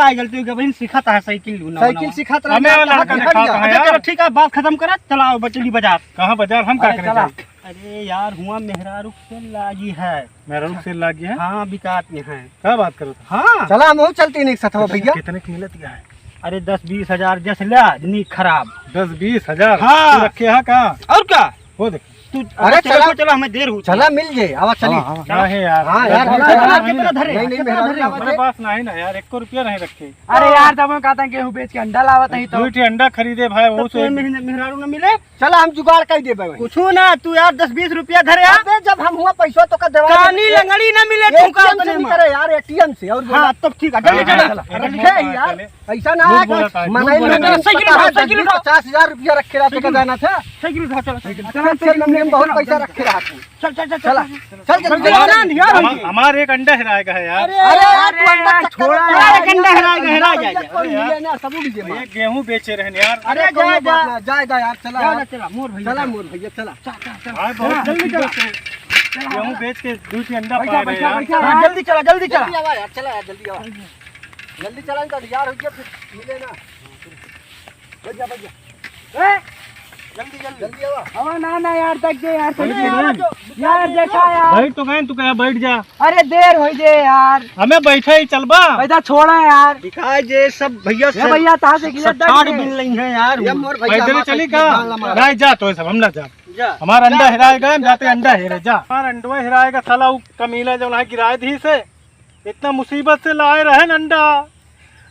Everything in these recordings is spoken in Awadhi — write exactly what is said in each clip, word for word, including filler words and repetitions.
का गलती हो गई, बहिन, सिखाता है साइकिल, नवा, साइकिल नवा। सिखाता हमें रहा, वाला हाथ लड़का दिखाता है। अच्छा, यार। चलो, ठीक है, बात खतम करा, चला, आओ, चली बाजार। कहाँ बाजार? हम का अरे, करे चला। जाए? अरे यार, हुआ मेहरारू से लागी है। मेहरारू से लागी है? हाँ, बिकात में है। का बात करत है? हाँ। चला, हम चलते नहीं एक साथ, भैया। कितने की मिलत है? अरे, दस बीस हजार जस ला, नी खराब। दस बीस हजार? हाँ। तू रखे है का? और का? वो देख। तू, अरे, अच्छा, चला। चलो, चलो, हमें देर होती है। चला, मिल जाए, आवा, चली। हाँ, हाँ। काहे यार? हाँ, यार, दस बीस हजार चला। नहीं, नहीं, मेहरारू नहीं, आवा हमारे दे। पास नहीं ना यार, एको रुपया नहीं रखे। अरे यार, तब हम कहते हैं गेहूं बेच के अंडा लावत ही तो। दो ठे अंडा खरीदे भाई, वो तो से मेहरारू ना मिले। चला, हम जुगाड़ कर देबे वही। कुछू ना, तू यार दस बीस रुपया धरे आ। अबे, जब हम हुआ पैसा तो का देवा कानी लंगड़ी ना मिले, तू का एटीएम से उतने में। निकले यार, एटीएम से। और बोला। हाँ, तब ठीक है, जल्दी हाँ, चला। हाँ, चला। अरे, ठीक है यार, चले। ऐसा ना झूठ है कि बोला था, मनई झूठ बोला लोग था। साइकिल उठा, पता है, साइकिल उठा। पचास हजार रुपया रखे रहते का जाना था। साइकिल उठा, चला, साइकिल। चला, चल, चल, चल, हमने बहुत पैसा रखे रहा था। चल, चल, चल, चला, चल। चल, चल, चल, चल, चल, चल, चल, चल, चल। हमार एक अंडा हेराय गा है यार। अरे, अरे यार, तू अंडा छोड़ा यार। यार, एक अंडा हेराय गा, हेराय जाए, जाए। अरे यार। ये गेहूं बेचे रहन यार। अरे, अरे, जा, कौनो बात जा। ना, जा, जा यार, चला जा, यार। जा, चला, मोर भैया, चला, चला। मोर भैया, चला। चल, चल, चल। भाई, बहुत जल्दी चला। गेहूं बेच के दो ठे अंडा बैठा, पाए रहे बैठा, यार। बैठा, हाँ, यार। जल्दी चला, जल्दी चला। जल्दी आवा यार, चला यार, जल्दी आवा। जल्दी चला, इनका यार हो गया, फिर मिले ना। बैठ जा, बैठ जा। ए? जल्दी, जल्दी। जल्दी आवा। आवा ना, ना यार, तक दे यार, अरे तक दे। यार, जो यार, देखा यार। बैठ तो गए, तू कहा बैठ जा। अरे देर हो जे यार। हमें बैठे ही चलबा। पैसा छोड़ा यार। दिखाए जे सब भैया ये से भैया, ताहा से गिला सब दर्द छाड़ है। मिल रही है यार। ये मोर भैया पैदल हमारा चली साइकिल का? डालना मारा। नहीं जा तो सब, हम ना जा। जा। हमारा अंडा जा। हेराएगा, हम जाते अंडा हेरे जा। हमारा अंडवा हेराएगा, साला वो कमीना जो है गिराए दी से। इतना मुसीबत से लाए रहन अंडा।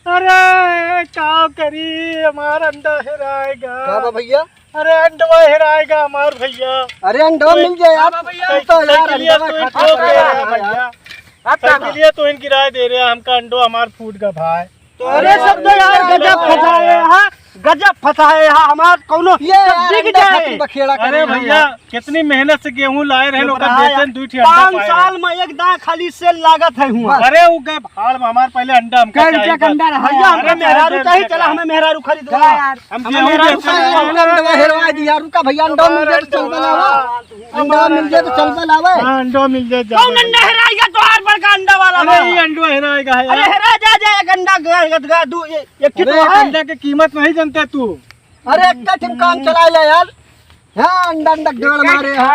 अरे, का करी, हमार अंडा हेराएगा। का बा भैया? अरे, अंडवा हेराएगा हमार भैया। अरे, अंडवा तो मिल जाए यार। का बा भैया? तू तो यार, साइकिलिया अंडवा तो खा इनको खा दे रहा है यार। भैया। अब का बा? साइकिलिया तो इनकी राय दे रहे हैं, हमका अंडवा हमार फूट गा भाई। तो अरे, सब तो यार गजब फंसाए हैं, गजब फंसाए हैं, हमार कौनो ये सब यार बिक अंडा जाए। खातिर बखेड़ा करे अरे हैं भैया, यार। कितनी मेहनत से गेहूं लाए रहे, चुप ओकर रहा बेचन यार। दुई ठे अंडा पाँच पाए रहे। साल में एक दांव खाली सेल लागत है हुआ। अरे वो गए भाड़ में, हमार पहले अंडा हमका कल चाहिए तक अंडा बस। रहा भैया, यार। हमका अरे मेहरारू दे चाहिए, दे चला, दे। हमें मेहरारू खरीद चला दो। यार। हम हम गेहूं मेहरारू बेचे खरीद रहे। दो। अंडा हेरवा दिया, रुका भैया, अंडा मिल जाए तो चल बनावा। अंडा मिल जाए तो चल बनावा। हाँ, अंडा मिल जाए, जा कौन बनावा। अंडा हेराएगा? तो और बड़का अंडा वाला अरे, बा। ये अंडा हेराएगा है अरे, यार। हेरा जा, जा, एक अंडा ग-, ग-, ग-, दू, ये, एक ठे अरे, तो एक है। अंडा के कीमत नहीं जानते तू। अरे, एक ठे काम चला ले यार। हाँ, अंडा, अंडा गाड़ मारे हैं।